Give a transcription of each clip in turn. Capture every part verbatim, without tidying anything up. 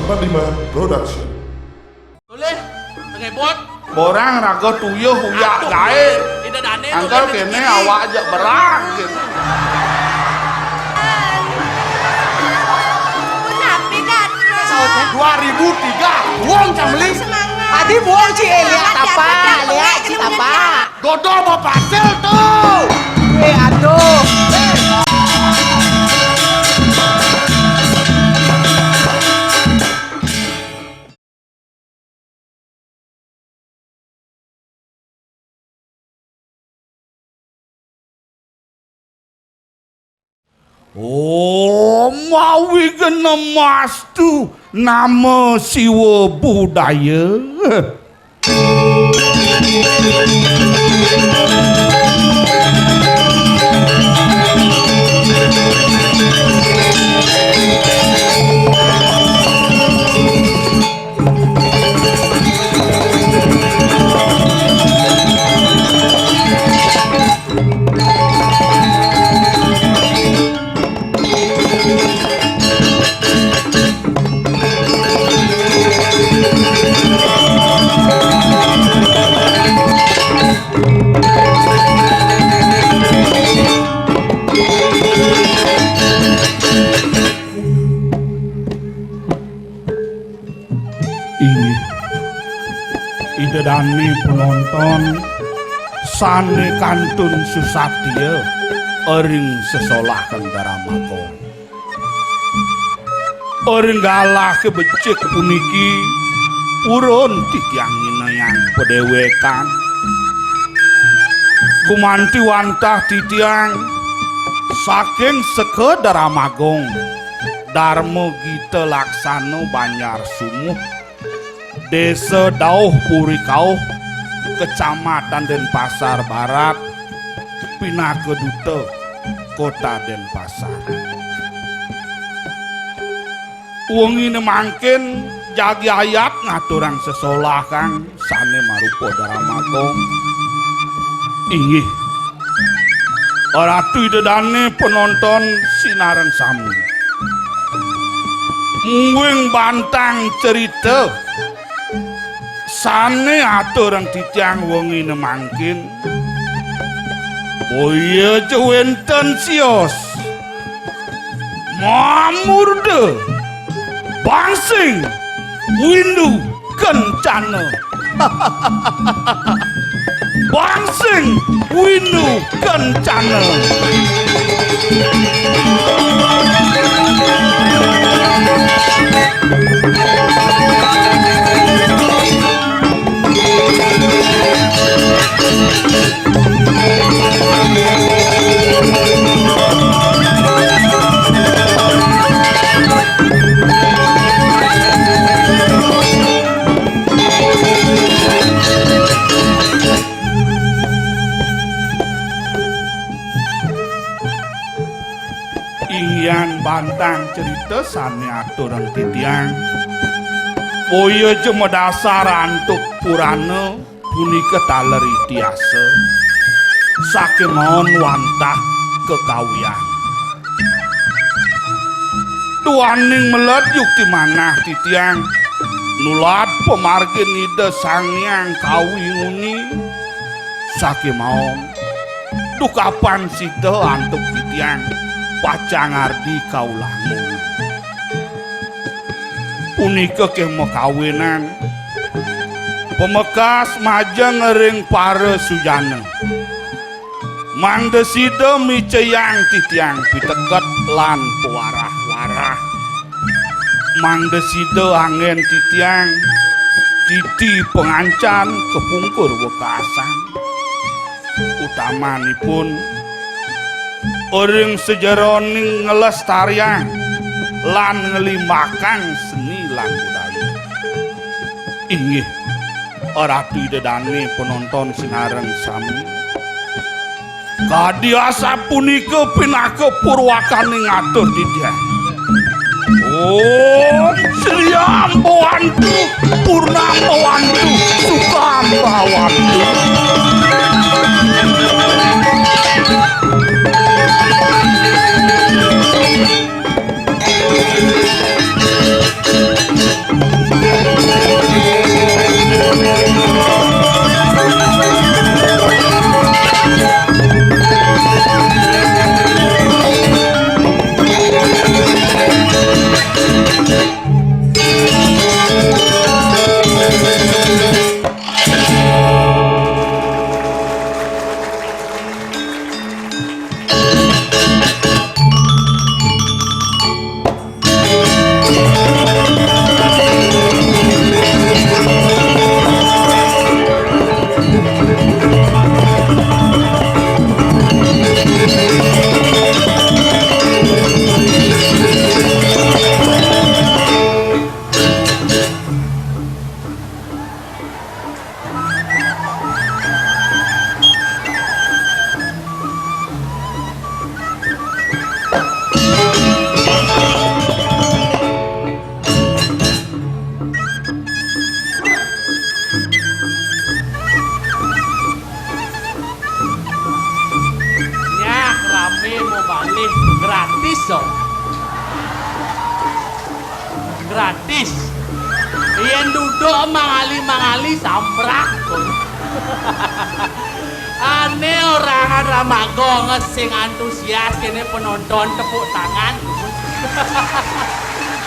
Padima Production. Boleh, ngebot. Borang raga tuyuh uyak gaé. Angkel kéné awak ajak berang gitu. Dua ribu tiga, buang cang beli. Adi buang ci, eh, lihat apa, lihat ci apa. Dodo mau pasir tuh. Eh, aduh. Om Awighnamastu Namo Siwa Budaya. Inggih. Ida dané penonton sané kantun susatya ring sesolahan Daramagung. Ring galah becik puniki, purun titiang nginayang padéwékan. Gumanti wantah titiang saking Seka Daramagung, Darma Gita Laksana Banjar Sumuh, Désa Dauh Puri Kauh, Kecamatan Denpasar Barat, pinaka duta Kota Denpasar. Wenginé mangkin jagi ayat ngaturang sesolahan sané marupa Daramagung. Inggih. Ratu Ida dané penonton sinareng sami. Mungguing bantang cerita sané aturang titiang wenginé mangkin, boya ja wénten sios, mamurda, bangsing, windu, kencana. Bangsing, windu, kencana. Inggihan bantang cerita sané aturang titiang, boya ja madasar antuk purana punika taler itihasa, sakémaon wantah kekawian. Duaning meled yukti manah titiang nulad pamargin Ida Sang Hyang Kawi nguni, sakémaon dukapan sida antuk titiang pacang ngardi kaulah nguni. Punika kéh makawinan pamekas majeng ring para sujana. Mangda sida micayang titiang piteket lan pawarah-warah. Mangda sida anggén titiang titi pangancan kapungkur wekasan. Utamanipun ring sajeroning nglestariang lan nglimbakang seni lan budaya. Inggih, Ratu Ida dané, penonton sinareng sami. Kadi asapunika pinaka purwakaning atur titiang. Om Sri Ambawantu, Purnambawantu, Sukambawantu. Gratis. Yén duduk mangali-mangali sambrang. Ané orang Drama Gong sing antusias kéné penonton tepuk tangan.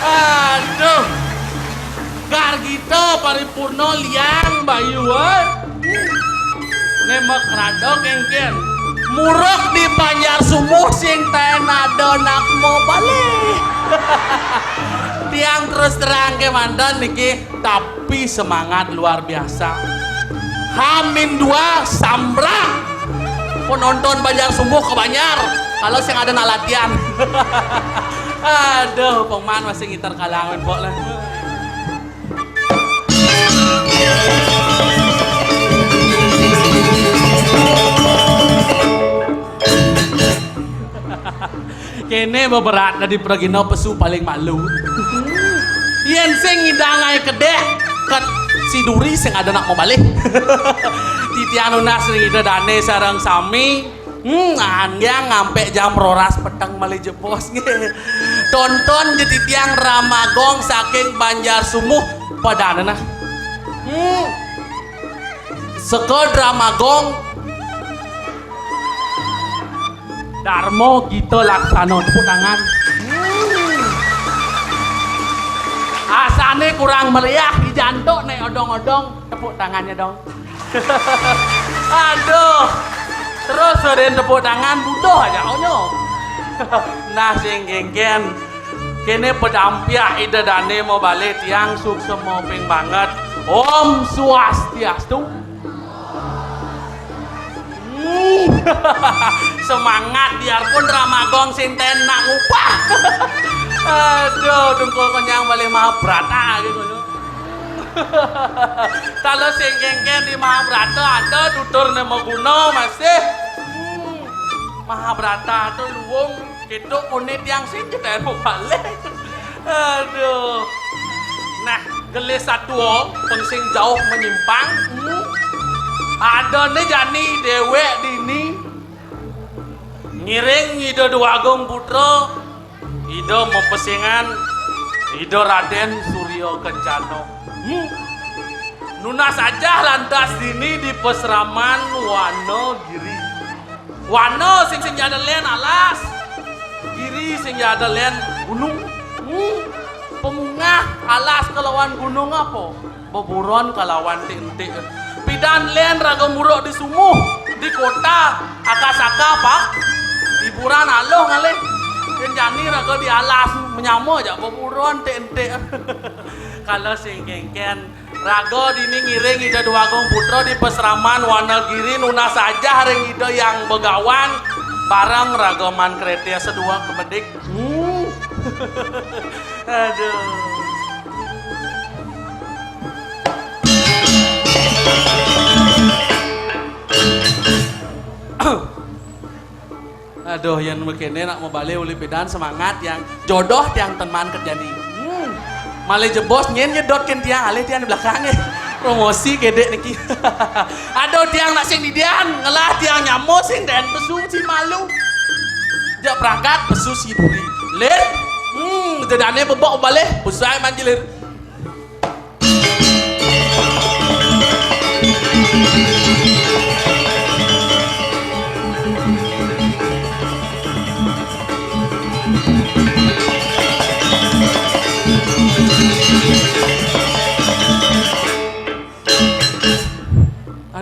Aduh. Gargita paripurna liang bayu, éh. Né makrada kéngkén. Muruk di Banjar Sumuh sing taén ada nak mabalih. Tiang terus terang kémanten niki, tapi semangat luar biasa. Hamin dua sambrang. Penonton Banjar Sumuh ka Banjar. Kalau sing ada nak latihan. Aduh, pengman masih ngiter kalangan kok lah. Kéné beberat dadi pragina pesu paling malu. Yén sing ngidang aé kedék, ket si duri sing ada nak mabalih. Titiang nunas ring Ida Dané sareng sami. Hmm, anjang ngampé jam roras peteng malih jebos nggih. Tonton ja titiang Drama Gong saking Banjar Sumuh padané nah. Hmm. Seka Drama Gong. Darma Gita Laksana, tepuk tangan. Hmm. Asané kurang meriah, dijantuk né odong-odong, tepuk tangannya dong. Aduh. Terus ada yang tepuk tangan, buduh aja onyo. Nah, sing kéngkén. Kéné padampiak Ida Dané mabalih tiang suksma ping banget. Om Swastiastu. Hmm. Semangat biarpun Drama Gong sing taén nak ngupah. Aduh, dungkul kenyang balih Mahabharata gitu. Talu sing kéngkén di Mahabharata ada tuturné maguna masih. Hmm. Mahabharata to luung, kéto koné tiang sing cedhak balih. Aduh. Nah, gelis satua pang sing jauh menyimpang. Hmm. Adané jani déwék dini ngiring Ida Déwagung Putra, Ida mapesengan Ida Radén Surya Kencana. Hmm. Nunas ajah lantas dini di pasraman Wana Giri. Wana sing, sing ja ada lén alas. Giri sing ja ada lén gunung. Hmm. Pamungah alas kalawan gunung apa? Beburon kalawan entik-entik. Pidan lén raga muruk di sumuh, di kota, aka-saka, Pak. Hiburan aluh ngalih. Yén jani raga di alas, manyama ja beburon entik-entik. Kala sing kéngkén, raga dini ngiring Ida Déwagung Putra di pasraman Wana Giri nunas ajah ring Ida Hyang Begawan, bareng raga Man Kréta sadua kemedik. Hmm. Aduh. Aduh, yén makéné nak mabalih uli pidan semangat tiang jodoh tiang ten maan ket jani. Hmm. Malih jebos nyén nyedot kén tiang, alih tiang di belakang, éh. Promosi gedé niki. Aduh, tiang nak sing didian, ngelah tiang nyama sing den pesu si malu. Jak pragat pesu si duri. Lir. Hmm, jedané bebek balih, busai manjilir.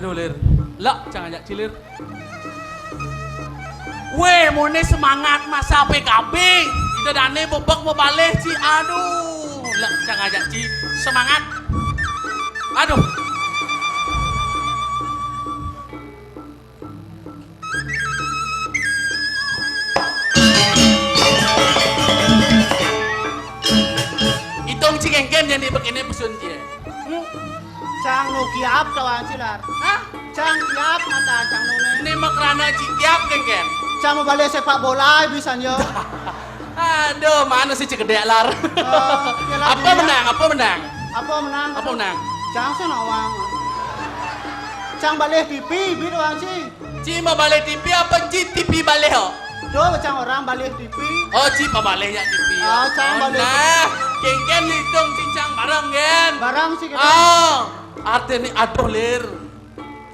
Aduh, Lir. Lak, cang ajak cilir. Wéh, moné semangat masa P K B. Ida dané bebek bebalih, Ci. Aduh, lek cang ajak, Ci. Semangat. Aduh. Itung Ci kéngkén jani bekéné pesun Ci. Hmm? Cang nu kiap tawang Ci lar. Hah? Cang kiap mata cang nu né. Né makrana Ci kiap kéngkén. Cang mabalih sépak bola bisa nyo. Aduh, mana sih Ci gedé lar? Eh, ya lah, apa dunia. Menang? Apa menang? Apa menang? Apa menang? Cang sih nawang. Cang balih T V, bi tawang Ci. Ci mabalih T V apa Ci T V balih, oh? Duh, cang orang balih T V. Oh, Ci mabalih ya T V. Ah, cang oh, balih. Nah, Kéngkén litung cincang bareng, gén. Bareng sih kita. Ah, artiné aduh, Lir.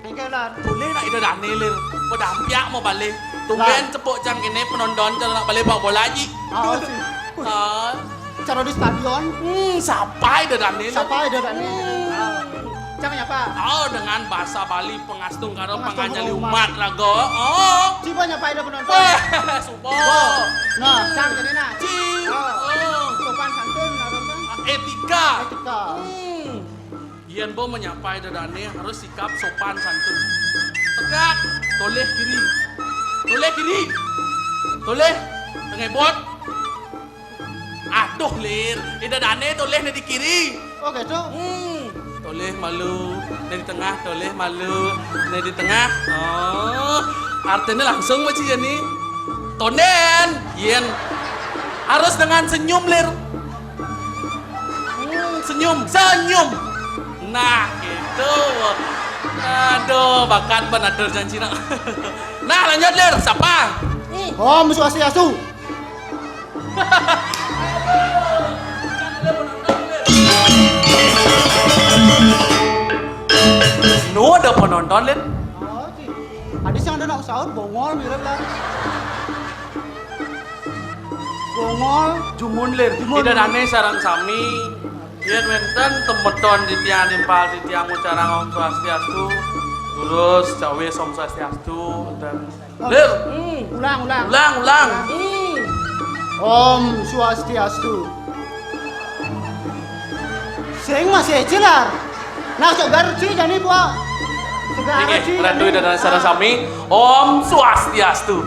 Kéngkén, Lar. Tolih nak Ida Dané, Lir. Pada ampiak mau balih. Tumbén cepuk cang kéné penonton cara nak balih bal bola, Ji. Ah, sih. Ah. Cara di stadion. Hmm, sapa Ida Dané, Lir? Sapa Ida Dané? Hmm. Ah. Cang nyapa? Oh, dengan bahasa Bali, pangastungkara, pangastungkara pangajali umat. Umat raga. Oh. Coba nyapa Ida penonton. Wah, suba. Bo. Nah, cang jadi nah. Ci. Oh. Oh. Sopan santun, harus kan? Étika. Étika. Hmm. Yén ba manyapa Ida Dané harus sikap sopan santun. Tegak, tolih kiri. Tolih kiri. Tolih, tengébot. Aduh, Lir. Ida Dané tolih né di kiri. Oh, gitu? Hmm. Tolih malu, né di tengah, tolih malu, né di tengah. Oh, artiné langsung ba ci jani. Tondén, yén. Harus dengan senyum, Lir. Hmm, senyum, senyum. Nah, gitu. Aduh, bakat ban atur janji nak. Nah, lanjut, Lir. Sapa? Hmm. Om Swastiastu. Nu ada penonton, Lir. Oh, ci. Adi sing ada nak saut, bongol mirip lah. Bongol. Jumun, Lir. Jumun. Ida Dané sareng sami. Yén wénten temeton titiang nimpal titiang ngucarang Om Swastiastu, durus cawis Om Swastiastu, wénten. Lir. Hmm. Ulang, ulang. Ulang, ulang. Ulang. Hmm. Om Swastiastu. Sing masih écé, Lar. Nah, coba ci jani, Pak. Coba inggih, ci Ratu jani. Ida Dané sareng sami. Om Swastiastu.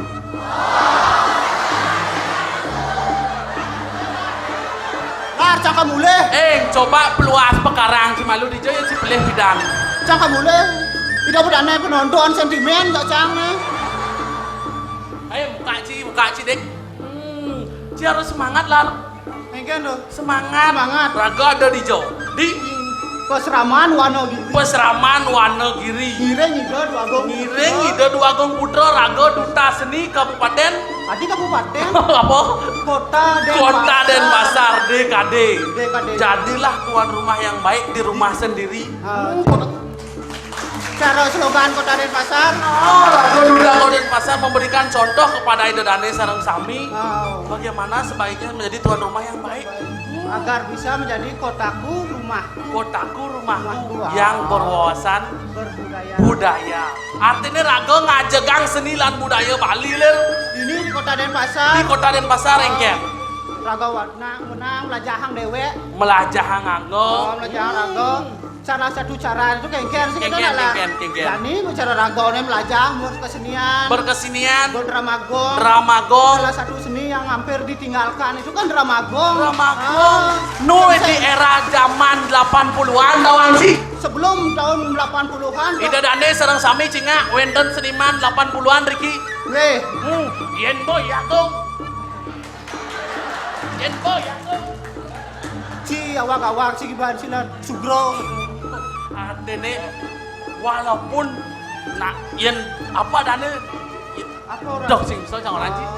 Lar, cang ka mulih. Eh, coba peluas pekarang ci malu dija ya ci pelih pidan. Cang ka mulih. Ida Dané penonton sentimen cak cang né. Ayo buka ci, buka ci, Dik. Hmm, ci harus semangat, Lar. Kéngkén to. Semangat. Semangat. Raga ada dija. Di Pasraman Wanagiri. Pasraman Wanagiri. Ngiring Ida Dwagung Putra. Ngiring Ida Dwagung Putra, raga duta seni Kabupatén. Adi kabupatén. Apa? Kota Denpasar. Kota Denpasar, D K D. D K D. Jadilah tuan rumah yang baik di rumah sendiri. Ah, cara slogan Kota Denpasar. Oh, Raga Duta Kota Denpasar memberikan contoh kepada Ida Dané sareng sami. Oh. Bagaimana sebaiknya menjadi tuan rumah yang baik. Agar bisa menjadi kotaku rumahku. Kotaku rumahku. Rumahku, yang ah, berwawasan berbudaya. Budaya. Artinya raga ngajegang seni lan budaya Bali, Lir. Ini di Kota Denpasar. Di Kota Denpasar, ah, éngkén. Raga wadna, menang, melajahang déwék. Melajahang angga. Oh, melajahang raga. Hmm. Salah satu cara itu kéngkén sih. Kéngkén, kita lah. Kéngkén, kéngkén. Jani cara raga né melajah, berkesenian. Berkesenian. Berdrama gong. Drama gong. Salah satu seni yang hampir ditinggalkan itu kan drama gong. Drama gong. Ah. Nu di era zaman delapan puluhan, tawang sih. Sebelum tahun delapan puluhan, Pak. Ida Dané sareng sami cingak, wénten seniman delapan puluhan riki. Wéh. Hmm, yén boy ya gong. Yén boy ya gong. Ci awak-awak ci kiban ci lah sugro. Artiné walaupun nak yén apa dané. Apa orang? Dok sing bisa jangan lanjut.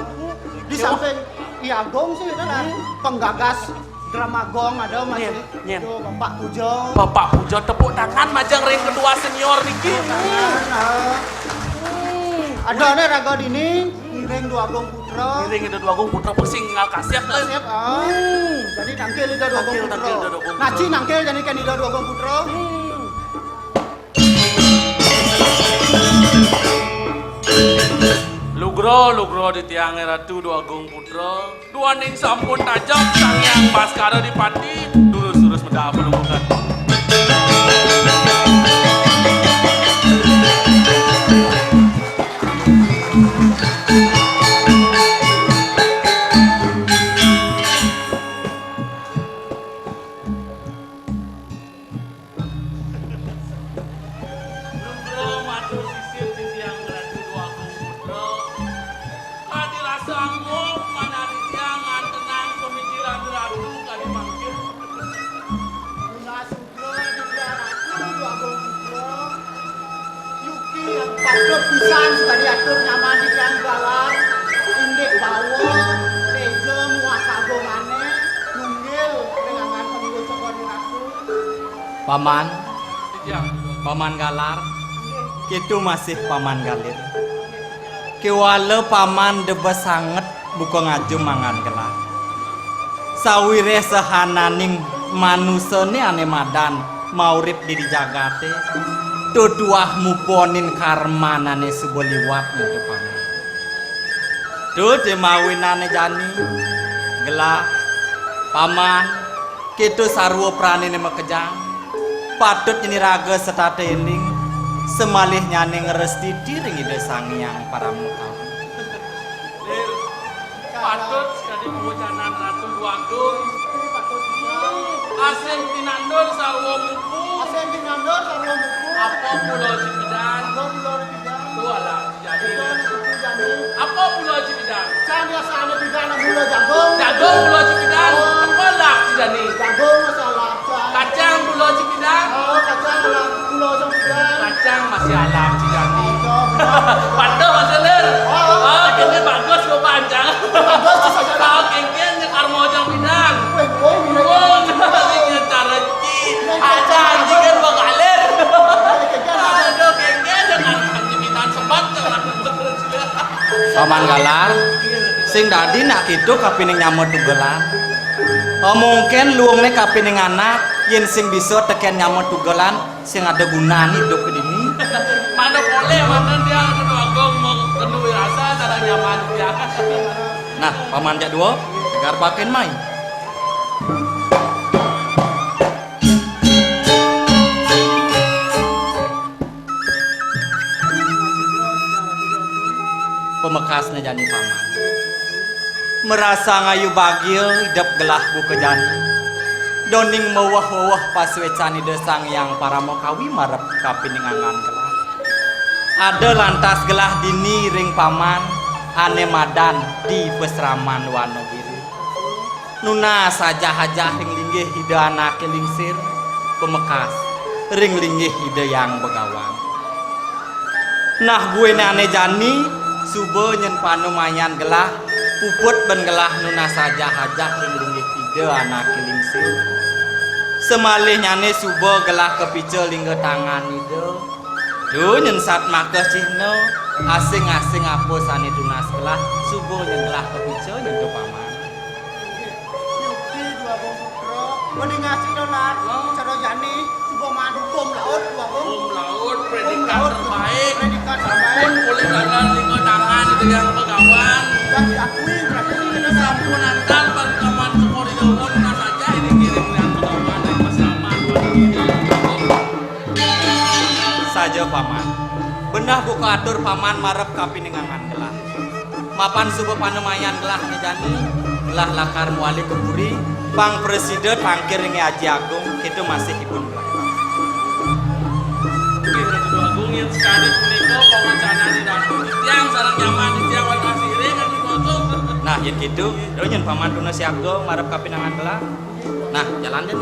Di samping Ki Agung sih, kan, hmm, penggagas drama gong ada masih. Nyén, nyén. Itu Bapak Pujo. Bapak Pujo, tepuk tangan majeng ring ketua senior niki. Tepuk tangan, ah. Hmm. Ada né raga dini, ngiring Dwagung Putra. Ngiring Ida Dwagung Putra, pasti ngal kasép, kan? Kasép, ah. Hmm. Jadi tangkil Ida Dwagung Putra. Tangkil, tangkil Ida Dwagung Putra. Ngaci nangkil jani kén Ida Dwagung Putra. Hmm. Lugra, lugra di tiang Ratu Dwagung Putra. Duaning sampun tajep Sang Hyang Baskara Dipati. Durus, durus medal panungkulan. Lugra matur sisip titiang Ratu Dwagung Putra. Kadi rasa angkuh manah titiang ngantenang pamikiran Ratu kadi mangkin. Nunas sugra titiang Ratu Dwagung Putra. Yuki patut pisan sakadi atur nyaman titiang galar. Indik bawa, téja muah kagungané, nunggil ring Paman, Paman Galar, kéto masih Paman Galir. Kéwala Paman debes sanget buka ngajum mangan gelah. Sawiréh sahananing manusané ané madan maurip di jagaté, tuah muponin karman ané suba liwat nyentuh Paman. Tuh, té mawinané jani, gelah, Paman, kéto sarwa praniné makejang, patut nyén iraga setata éling, samalihnyané ngrestiti ring Ida Sang Hyang Paramakawi. Lir, patut sakadi pawecanan Ratu Déwa Agung. Asing tinandur sarwa mupu. Asing tinandur sarwa mupu. Apa mula cipidan? Apa mula cipidan? Tuh alam. Jani. Apa mula cipidan? Cang biasa ada pidan mula jagung. Jagung mula cipidan. Oh. Apa lak jani? Jagung masalah. Kacang mula cipidan. Oh, kacang alam mula cipidan. Kacang masih alam jani. Oh, benar. Patuh masih lir. Oh, oh. Oh, kéné bagus gua pancang. Bagus saja. Oh, kéngkén jeung armo jang pidan. Wéh, wéh, wéh. Wong, cara ci. Aja anjingan bakalir. Aduh, kéngkén jeung armo jang pidan sebat. Paman Galar, sing dadi nak kéto kapining nyama tugelan. Eh, mungkin luungné kapining anak, yén sing bisa tekén nyama tugelan, sing ada gunané idup ka dini. Mana boleh, mana dia anu agung mau kenu rasa sareng nyaman dia. Nah, Paman jak dua, tegar pakin mai. Pamekasné jani Paman. Marasa ngayu bagia idep gelah buka jani. Doning maweh-weh pasuécan Ida Sang Hyang Paramakawi marep kapining angan gelah. Ada lantas gelah dini ring Paman ané madan di pasraman Wanagiri. Nunas ajah-ajah ring linggih Ida Anaké Lingsir, pamekas ring linggih Ida Hyang Begawan. Nah, buin ané jani, suba nyén panumayan gelah, puput ban gelah nunas ajah-ajah ring linggih Ida Anaké Lingsir. Samalihnyané suba gelah kapica lingga tangan Ida. Duh, nyén satmaka cihna, asing-asing apa sané tunas gelah, suba nyén gelah kapica nyentuh Paman. Yukti Déwa Agung Putra, bani ngasih dolar, cara jani, suba madu bom laut, Déwa Agung. Bom laut, predikat terbaik. Predikat terbaik. Pun boleh dalam lima tangan Ida Hyang Begawan. Sudah diakui, berarti ini sampun antar pangkaman semua di Jawa, nah saja ini kirim yang Begawan yang bersama Déwa Agung. Saja, Paman. Benah buka atur Paman marep kapining angan gelah. Mapan suba panumayan gelah né jani, gelah lakar mawali ka puri, pang prasida tangkil ring Aji Agung, kéto masih ipun gelah. Inggih, Ratu Agung, yén sakadi punika pawacanan Ratu, titiang sareng nyaman titiang wantah siring, Ratu Agung. Nah, yén kéto, nyén Paman tuna siaga marep kapining angan gelah. Nah, jalan deh.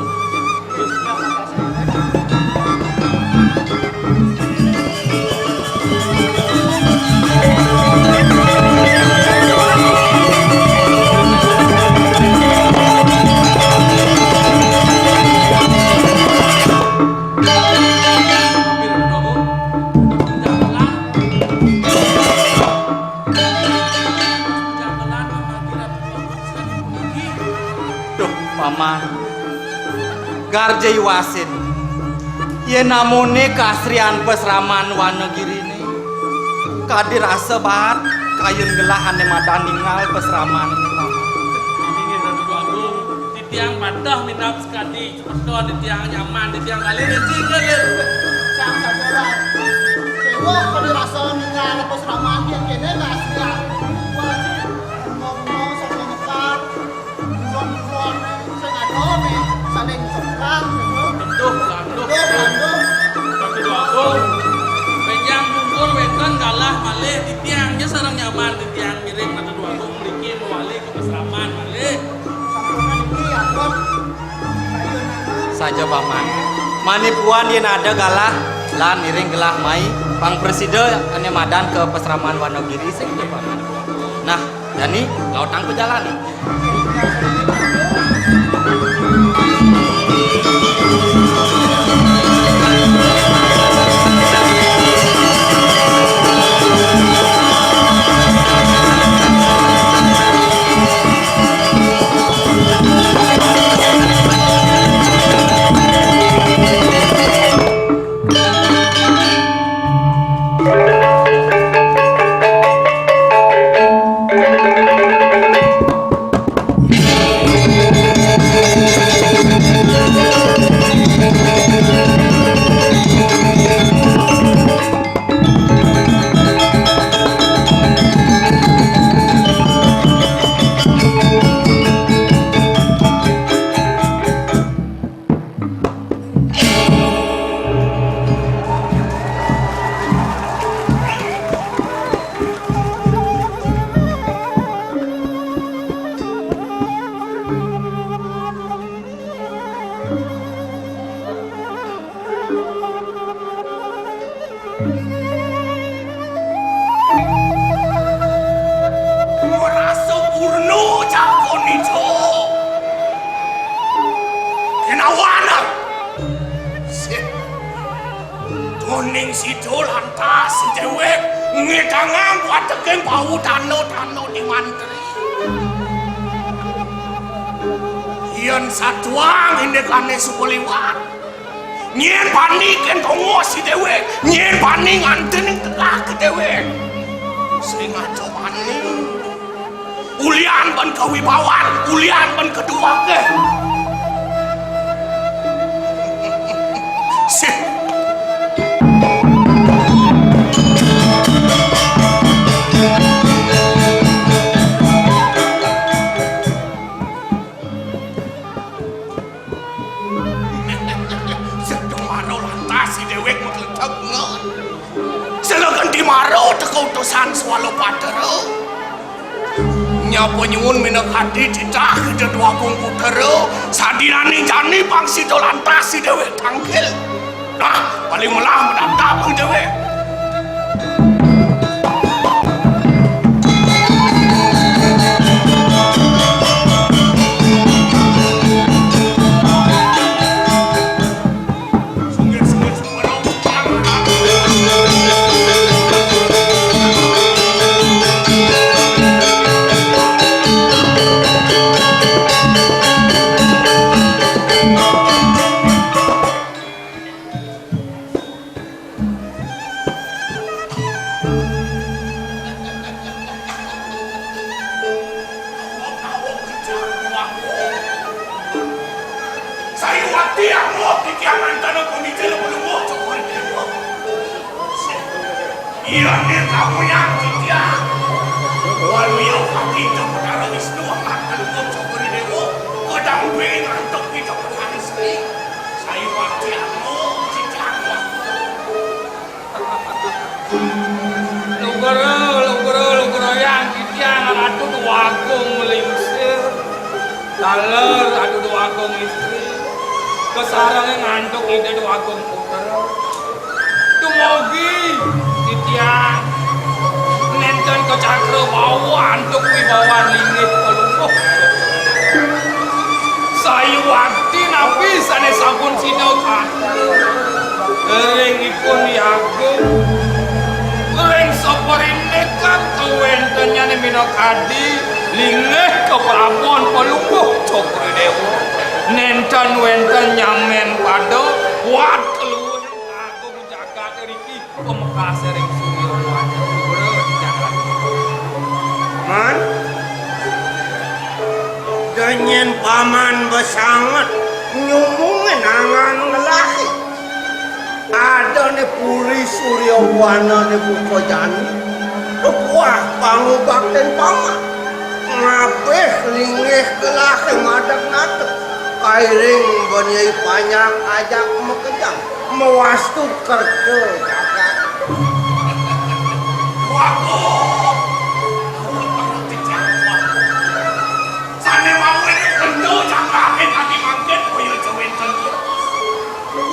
Duh, Paman. Garja iwasin. Yén amoné kaasrian pasraman Wanagiriné, kadi rasa baat kayun gelah ané madan ningal pasraman, Paman. Inggih, Ratu Agung, titiang pateh minab sakadi. Betul, titiang nyaman, titiang kali rezeki, kan, ya? Sang sajalan. Déwa pada rasa ninggal apa selamat yang kéné, nggak siap. Wajib. Ngomong sama nyekar. Bulan-bulan, sing ada nih, saling seberang, gitu. Betul, betul. Betul, betul. Betul, betul. Pejang bungkul wénten galah malih titiang, ya, sareng nyaman titiang ngiring, betul, betul. Mriki mawali ka pasraman malih. Saja, Paman. Mani puan yén ada galah, lan iring gelah mai, pang prasida ané madan ka pasraman Wanagiri sing, Paman. Nah, jani, lautang ku jalan. Ning sida lantas déwék ngedangang wateking pawutana tana di mantri. Yén satuang indikané suka liwat, nyén bani kén tongos si déwék, nyén bani ngantening telah ka déwék. Sing aja bani. Ulian ban kawibawan, ulian ban kaduwagé. Sing Sedeng mara lantas si déwék makleteg ngon. Selegan di mara teka utusan Swalabadra. Nyapa nyuwun minakadi titah Ida Déwagung Putra, sadinaning jani pang sida lantas si déwék tangkil. Nah, paling melah menatap déwék. Sayuwakti amuk titiang mantana komite Palungguh Cokor Déwa. Iya ning kawuyang titiang. Waluya pati Ida Betara Wisnu amuk Palungguh Cokor Déwa. Kadamping antuk Ida Betara Sri. Sayuwakti amuk titiang. Lugra, lugra, lugrayang titiang Ratu Déwagung Lingsir. Taler Ratu Déwagung Istri. Kasarengin antuk Ida Déwagung Putra. Dumugi titiang nénten kacakra bawa antuk wibawan linggih Palungguh. Sayuwakti napi sané sampun sida katur ring ipun Déwagung, ring saparindikan kawéntenanné minakadi linggih kaprabon Palungguh Cokor Déwa, nénten wénten nyamén pada wad kaluhing agung jagaté riki. Pamekasé ring Surya Wana, Lugra titiang. Man, da nyén paman masanget nyumungin angan ngelahi. Adané puri Surya Wana né buka jani. Kepuah pangubaktin paman. Ngabih linggih gelahé madeg nata. Kairing banyai panjak ajak makejang. Mawastu kerta jagat. Waduh. Sané mawon kerta jagaté kadi mangkin kaya cewénten.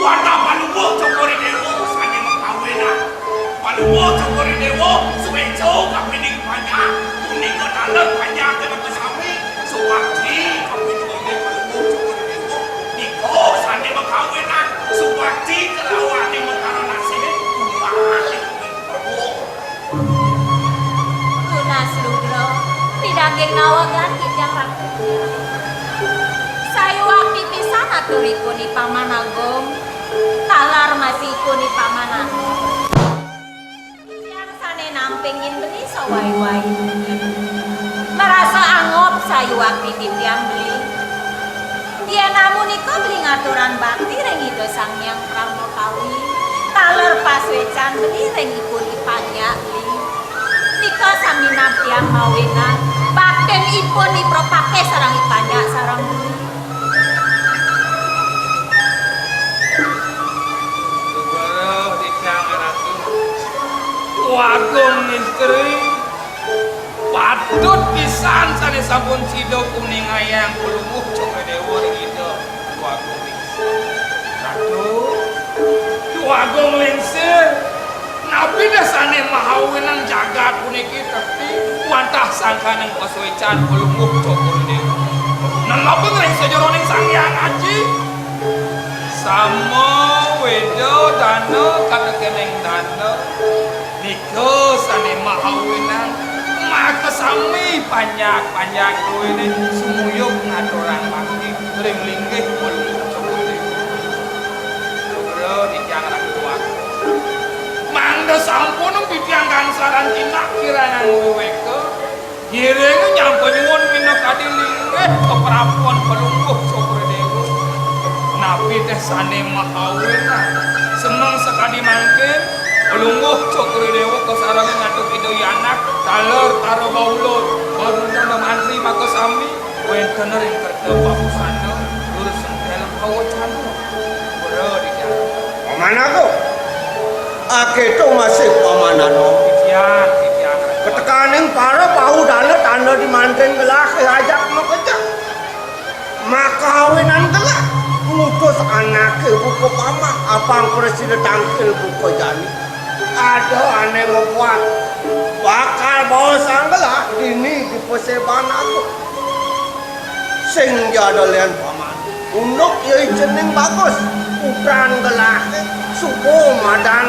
Wantah Palungguh Cokor Déwa sané makawinan. Palungguh Cokor Déwa suéca kapining panjak, punika taler panjaké makasami. Subakti kapining Palungguh Cokor Déwa. Nika sané makawinan, subakti kalawaning makaranasiné. Tunas Lugra, pidaging naweg lan titiang Ratu. Sayuwakti pisan aturipun I Paman Agung, taler masihipun I Paman Agung. Titiang sané nampingin beli sawai-wai. Marasa angob sayuwakti titiang beli. Yén amunika beli ngaturang bakti ring Ida Sang Hyang Parama Kawi, taler pasuécan beli ring ipun I Panjak beli. Nika sami nampiyang mawinan baktin ipun I Prapaké sareng I Panjak sareng beli. Lugra titiang Ratu. Wagung Istri. Patut pisan sané sampun sida kuningayang Palungguh Cokor Déwa ring Ida Déwagung Lingsir. Ratu, Déwagung Lingsir, napi dah sané mahawinan jagat puniki tekti wantah sangkaning pasuécan Palungguh Cokor Déwa. Nengabeng ring sajeroning Sang Hyang Aji. Sama, Wéda, Dana, katekening Awinan makasami panjak-panjak druéné sumuyub ngaturang bakti ring linggih Palungguh Cokor I Déwa. Sugra titiang ratu waku. Mangda sampun titiang gangsaran tindak kirang wiwéka. Ngiring nyampa nyuwun minakadi linggih kaprabuan Palungguh Cokor I Déwa. Napi téh sané mahawinan? Semeng sakadi mangkin, Palungguh Cokor I Déwa kasarengin antuk Ida Hyang Anak, taler Tara Baula, Baruta Mantri makasami, wénten ring kerta pabusana, durus sentél pawecana. Pura di jalan. Paman Agung. Akéto masih Paman Anom. Titiang, titiang. Ketekaning para pahudana tanda di mantri gelah ajak makejang. Makawinan gelah ngutus anaké buka pamah, apang prasida tangkil buka jani. Ada ané mabuat bakal baosang gelah dini di paseban agung. Sing ja ada lian paman. Unduk ya I Cening Bagus, putran gelahé, suba madan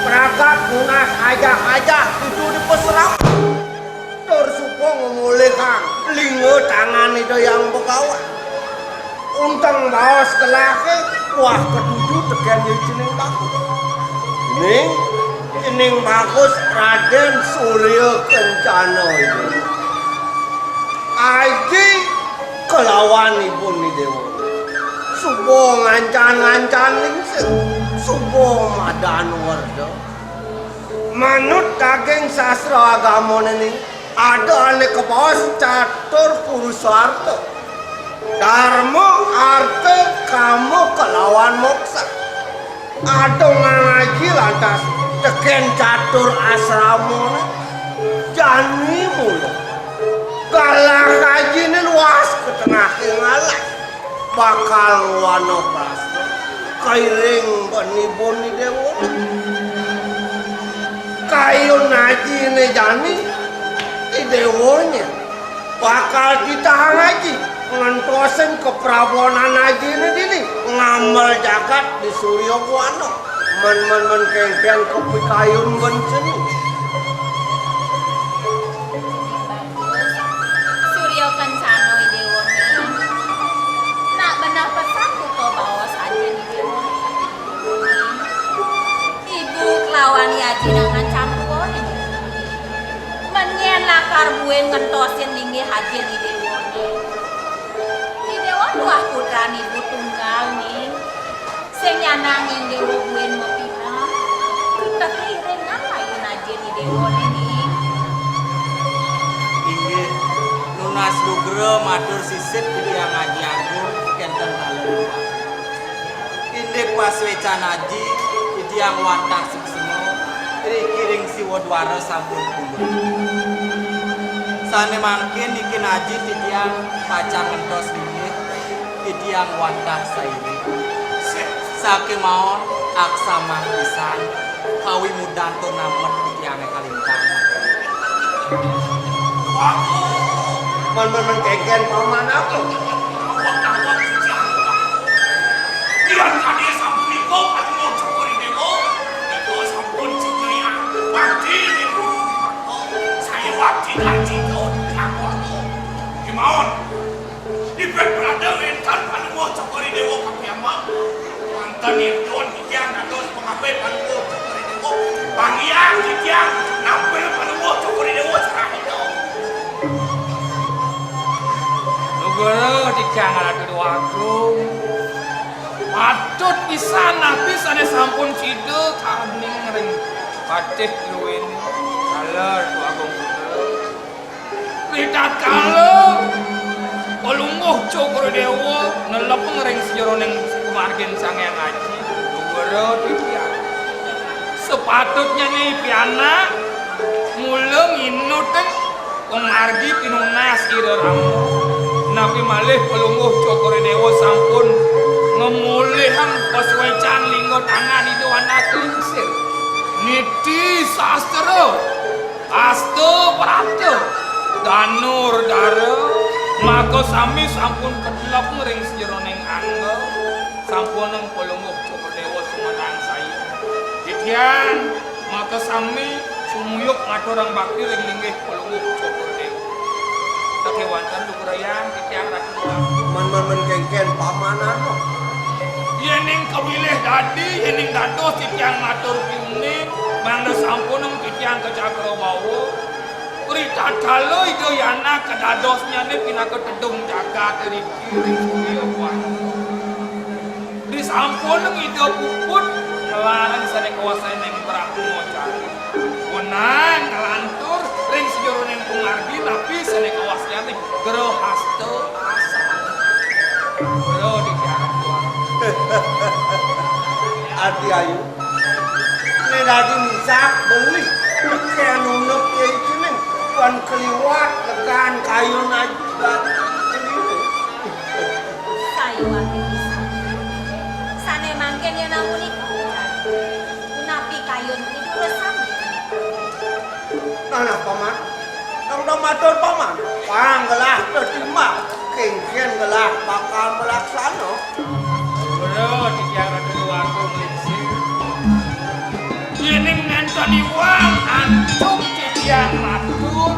pragat nunas ajah-ajah ditu di pasraman. Tur suba ngamulihang lingga tangan Ida Hyang Begawan. Unteng baos gelahé, wah katuju tekén I Cening Bagus. Ning, Cening Bagus Radén Surya Kencana ini. Aji kelawan ibun I Déwa. Suba ngancan-ngancan lingsir, suba madan werda. Manut daging sastra agamané ning, ada ané kabaos catur purusarta. Darma, arta, kama, kelawan moksa. Ada ngaji lantas tekén catur asramané. Jani mula. Galah kajiné luas ka tengahé ngalas. Bakal ngwana prasna. Kairing bani bani déwa. Kayun ajiné jani, I Déwanya bakal titahang aji, ngentosin kaprabonan ajiné dini, ngamel jagat di Surya Buana. Men, men, men kénkén kapikayun ben seni. Surya Kencana I Déwa né. Nak benah pesan buka baos ajin I Déwa né. Ibu kelawan I Aji nang ngancam tua né. Men nyén lakar buin ngentosin linggih ajin I Déwa né. I Déwa tuah putran ibu tunggal né. Sing nyanang ing déwa buin mapineh, tekiringan kayun ajin I Déwa né. Inggih, nunas lugra matur sisit titiang Aji Agung, kénten taler. Indik pasuécan aji, titiang wantah suksma, riki ring Siwa Dwara sampun pundut. Sané mangkin niki aji titiang pacang ngentos linggih, titiang wantah sairip. Sakémaon aksamang pisan, kawimudan tur namet titiangé kalintang. Waduh, men, men, men kénkén paman aku. Tawang, tawang, titiang. Yan kadé sapunika, Palungguh Cokor I Déwa, nika sampun cingayang bakti ring Guru Dipaka. Saya bakti kanti kau titiang. Kémaon, dipet berada wénten Palungguh Cokor I Déwa kapiambak. Manten ipun titiang dados pangabdi Palungguh Cokor I Déwa. Panggiang titiang nampil Palungguh Cokor I Déwa sarahina. Lugra titiang Ratu Déwa Agung. Patut pisan napi sané sampun sida kaning ring patih druéné. Taler Déwa Agung Putra. Ritatkala Palungguh Cokor I Déwa nelepeng ring sajeroning pamargin Sang Hyang Aji, lugra titiang. Sapatutnyané pianak mula nginutin pamargi pinunas Ida Rama. Napi malih Palungguh Cokor I Déwa sampun ngamulihang pasuécan lingga tangan Ida Anak Lingsir. Niti sastra, asta brata, danur dara, makasami sampun kedelep ring sajeroning angga, sampunang Palungguh Cokor I Déwa sumandangsaya. Titiang makasami Nguyup ngaturang bakti ring linggih Palungguh Cokor Dewa. Sakéwanten lugrayang titiang Ratu Déwa. Men, men, men kénkén pamanan, no. Yéning kawilih dadi, yéning dados titiang matur piuning, mangda sampunang titiang ka Cakrabawa. Ritatkala Ida Yana kadadosnyané pinaka tedung jagat riki ring Surya Buana. Disampun Ida puput nglarang sané kawasaning Brahma Cari. Wenang nglantur ring sajeroning pamargi napi sané kawasaning Grahasta Asana. Gra di tiang tuan. Adi ayu. Né dadi misak beli. Kén unuk ya ikining. Wan keliwat legan kayun ayu. Sayuwakti pisan. Sané mangkin yén amunika. Punapi kayun punika sami. Nah, nah, Paman. Dong, dong matur, Paman. Pang gelah tetimbang. Kénkén gelah bakal malaksana. Bener, titiang Ratu Déwagung Lingsir. Yéning nénten iwang antuk titiang matur.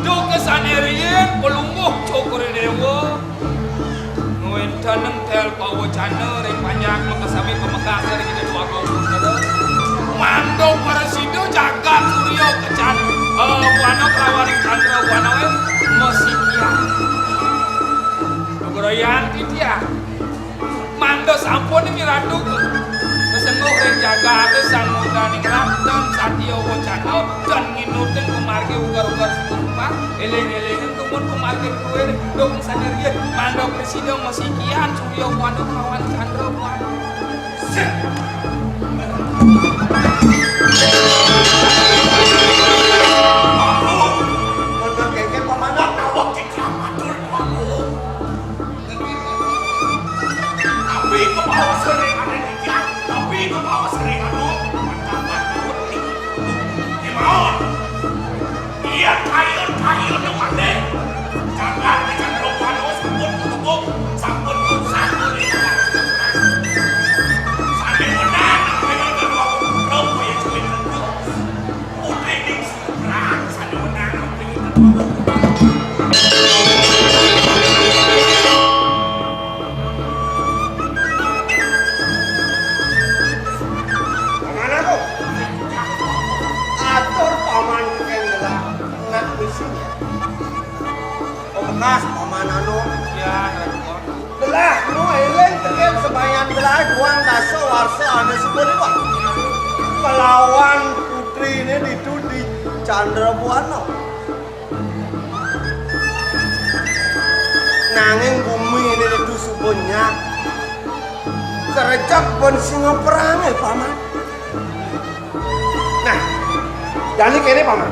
Duka sané riin Palungguh Cokor Déwa. Ngwéntenang tel pawecana ring panjak makasami pamekas ring Ida Déwagung Putra. Mangda prasida jagat Surya Kecan, eh, Buana kalawan Candra Buana wé masikian. Nugrayang titiang. Mangda sampun ing Ratu. Kasengguh ring jagaté sang mudaning ratu, satya wacana, tan nginutin pamargi uger-uger setempat, éling-élingang dumun pamargi kuwir, dong sané riin, mangda prasida masikian, Surya Buana kalawan Candra Buana. Sip. Mangda kénkén pamanah, awak titiang matur, Prabu. Tapi kebawa sering ada di tiang, tapi kebawa sering ada. Matabat putih. Di maut. Iya, kayun, kayun, yang ada. Jangan, jangan lupa, sampun tutup, sampun tutup, sampun tutup. Sambil menang, kayun kedua, robo ya, cuy. Putri ning seberang, sané menang, putri ning seberang. Paman aku. Atur paman tekén gelah nak misiné. Pamekas paman anu. Ya, Ratu. Gelah nu éling tekén sabayan gelah duang dasa warsa ané suba liwat. Kalawan putriné ditu di Candra Buana. Nanging guminé ditu suba nyak. Kerejep ban singa perangé, Paman. Nah, jani kéné, Paman.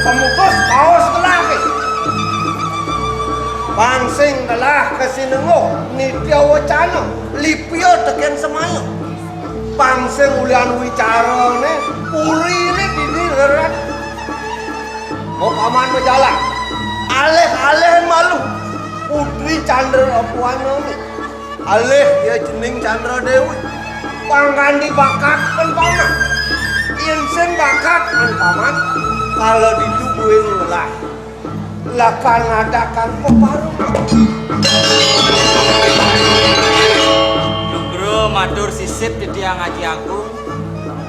Pamutus baos gelah ké. Pang sing gelah kasinengguh nitya wacana, lipia tekén semaya. Pang sing ulian wicarané, puriné dini rerat. Mau Paman majalan. Alih-alih malu. Putri Candra Buana né. Alih ya jeneng Candra Déwi. Pangkandi bakat pen paman. Yén sing bakat pen paman. Kala ditu buin ngelah. Lakar ngadakang peparuh. Nugra matur sisip titiang Aji Agung.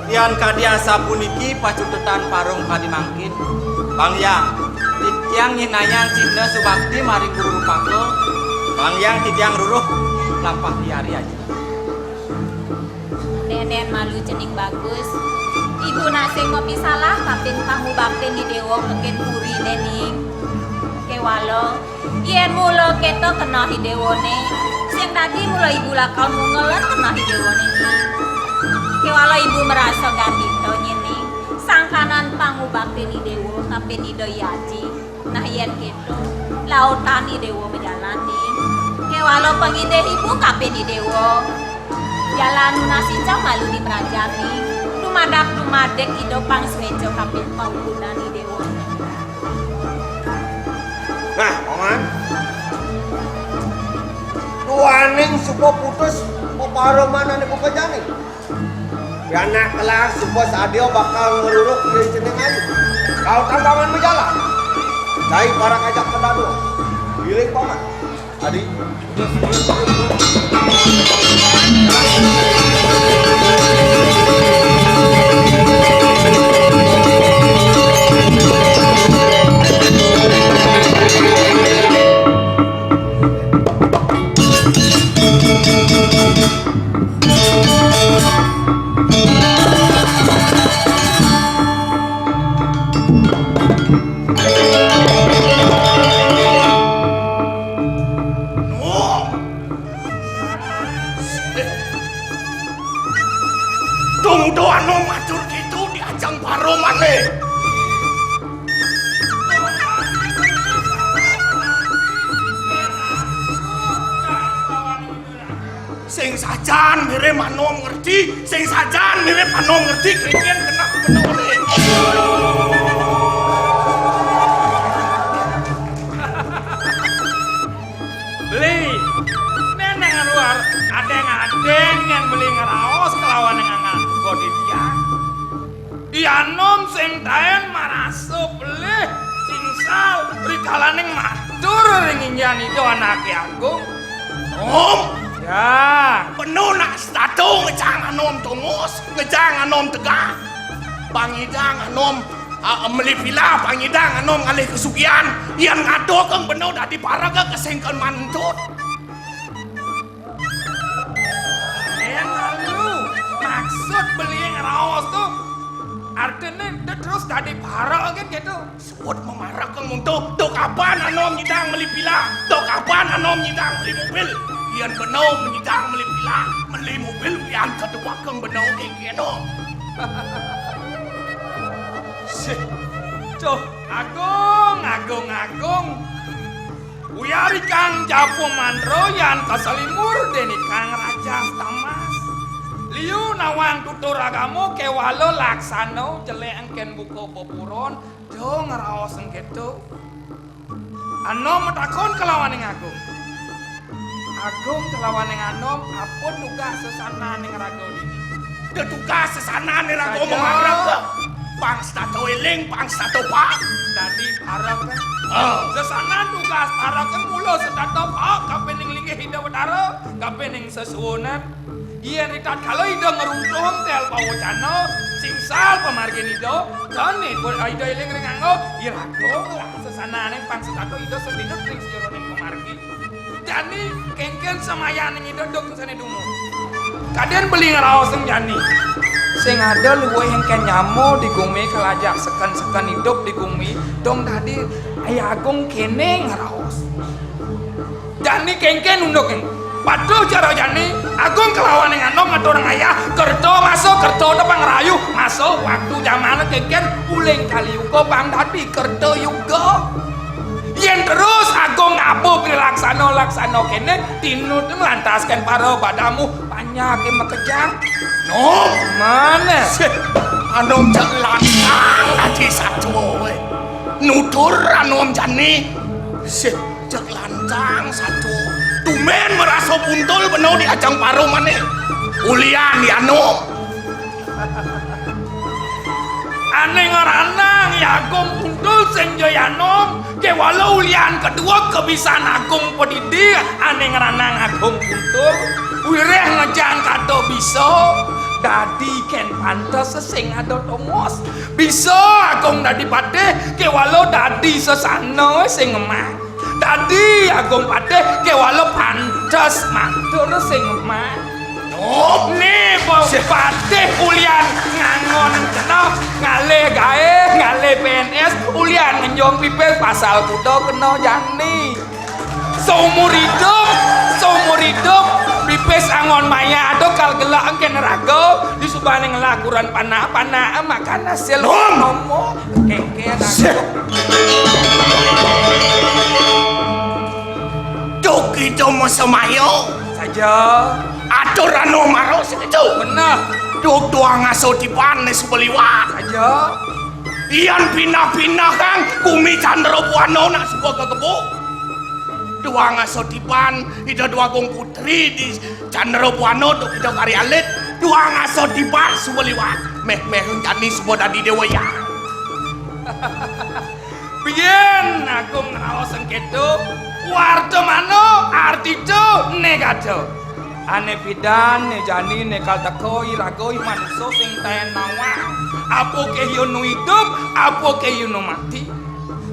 Yan kadi asapuniki pacutetan parung kadi mangkin. Bang Hyang, titiang nginayang cihna subakti maring Guru Rupaka. Bang Hyang titiang ruruh lampah di ari aji. Nénén malu cening bagus. Ibu nak sing mapisalah kapin pangubaktin i déwa tekén puriné ning. Kéwala, yén mula kéto keneh i déwané, sing dadi mula ibu lakar mungelan keneh i déwané ning. Kéwala ibu marasa gandita nyening, sangkanan pangubaktin i déwa kapin Ida Hyang Aji. Nah, yén kéto, lautan i déwa majalan, Ning. Kéwala pangidih ibu kapin i déwa. Jalan nunas ica malu di mrajan, Ning. Dumadak dumadik ida pang suéca kapin paukudan i déwa. Nah, Paman. Duaning suba putus pepareman ané buka jani. Yana kelar suba sadia bakal ngeruruk di cening ayu. Kal tambangan majalan. Cai parak ajak pedado. Giling paman. Adi. Tunggu anu matur gitu di ajeng paromane. Sing sajan mirip anom ngerti, sing sajan mirip anom ngerti, kengken kena benore. Beli, neneng luar, adeng-adeng yang beli ngeraos kelawan yang angan. Kok di tiang? Ianom sing taén marasa pelih, singsal, rikalaning matur ring inggihan Ida Anaké Agung. Om. Ya. Penuh nak setata ngejang anom tungus, ngejang anom tegah. Pangidang anom, ah, meli pila, pangidang anom ngalih kesugihan. Yan ngado keng bena dadi paraga kesengken mantut. Én lalu, maksud beli ngeraos to, artine ento terus dadi parek kan gitu. Suud mamarek keng muntuh, to kapan anom nyidang meli pila, to kapan anom nyidang meli mobil. Yan bena nyidang meli pila, meli mobil, yan kedua keng bena kengkeno. Sih, Cok Agung, Agung, Agung. Uyarikang japu mantra yan kasalimur dening Kang Raja Tamas. Liu nawang tutur agama kewala laksana jelek engken buka pepuron, jo ngraos engketo. Anom matakon kalawaning Agung. Agung kalawaning Anom, apa tugas sesananing raga dini? Tetugas sesananing raga. Saja. Mamarek. Pang setata eling, pang setata paek. Dadi parek kan? Ah. Sesanan tugas parek kan mula setata paek, kapining linggih Ida Betara, kapining sesuunan. Yen ritatkala Ida ngruntuhang tel pawecana, singsal pamargin Ida, tan Ida eling ring angga, iraga lah sesananing pang setata Ida sedina ring sajeroning pamargi. Jani kengken samayaning Ida duk sane dumun. Kadén beli ngraosang jani. Sing ada luwih engken nyama di gumi kalajak seken-seken idup di gumi, dong dadi Ayi Agung kene ngraos. Jani kengken unduk. Patuh cara jani, Agung kelawaning Anom ngaturang ayah, kerta masa, kerta tepang rayu, masa waktu jamane kengken uling kali yuga pang dadi kerta yuga. Yen terus Agung ngaba prilaksana-laksana kene, tinut nglantasken para badamu panyake makejang. Nom. Mana? Sih, Anom cek lantang dadi satua, we. Nutur Anom jani. Sih, cek lantang satua. Tumen merasa buntul bena di ajeng paromane. Ulian di Anom. Ane ngranang Ayi Agung Buntul sing jaya Anom, kewala ulian kedua kebisan Agung Padidi, ane ngranang Agung Buntul, wiréh ngejang kada bisa, dadi ken pantes sing ada tongos. Bisa Agung dadi patih, kewala dadi sesana sing ngemang. Dadi Agung Patih kewala pantes matur sing ngemang. Oh. Né, Bang Patih ulian ngangon kena ngalih gaé, ngalih P N S, ulian ngenjong pipis pasal kuda kena jani. Seumur hidup, seumur hidup, pipis angon maya ada kal gelak engken raga, disubane ngelak kuran panak-panak makan hasil. Nom. Ngomong. Kengken. Sih. Duk kita masemaya. Saja. Atur anu maro situ. Bener. Duk doang aso tiban ne sebeliwat. Saja. Iyan pinah-pinah kang kumi Candra Buana nak suka ke kebo. Doang aso tiban Ida Dwagung Putri di Candra Buana duk Ida kari alit. Duang asa tibar suba liwat. Méh-méh jani suba dadi déwa ya. Biyen Agung ngraos sengkéto, wartamana, artita, negata. Ané pidan, né jani, né kal teka iraga i manusa sing taén nawang. Apa ké iya nu idup, apa ké iya nu mati.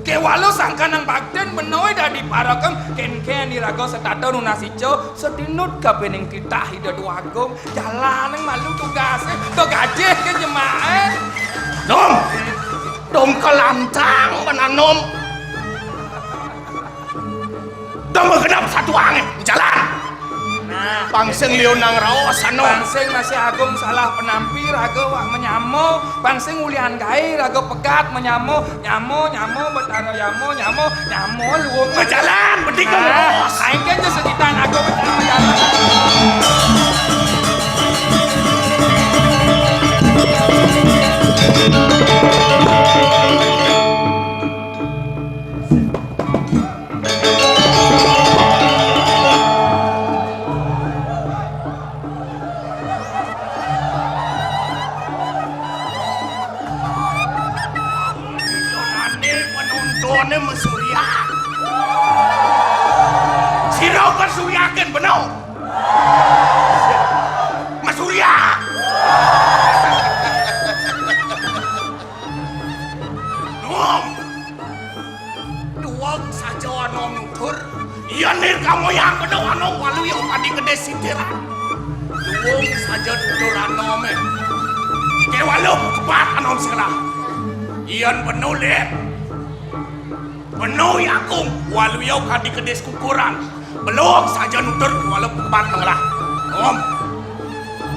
Kéwala sangkaning baktin benané dadi parekeng, kénkén iraga setata nunas ica, satinut kapining titah Ida Déwa Agung. Jalaning malu tugasé, to gajih ké jemaé. Nom. Dong kalantang menanom. Dong genep satuangé, jalan. Nah, pang sing liunang raos, anu. Pang sing masih Agung salah penampi, raga wak menyama, pang sing ulian gaé, raga pegat menyama, nyama, nyama, Betara Yama, nyama, nyama, luung. Bejalan, bedik. Nah, terus. Aing kan sekitar Agung. Ane penontoné mesuryak. Sira mesuryakin beno. Mesuryak. Nom. Duweg saja ana nutur, yén nirkamayang beno ana waluya kadi gedé sitiran. Duweg saja nutur ana mé. Kéwala kebat ana sekolah. Yén beno lé. Beno yakung waluya kadi gedé kukuran. Belum saja nutur kuala pekebat mengelah. Om.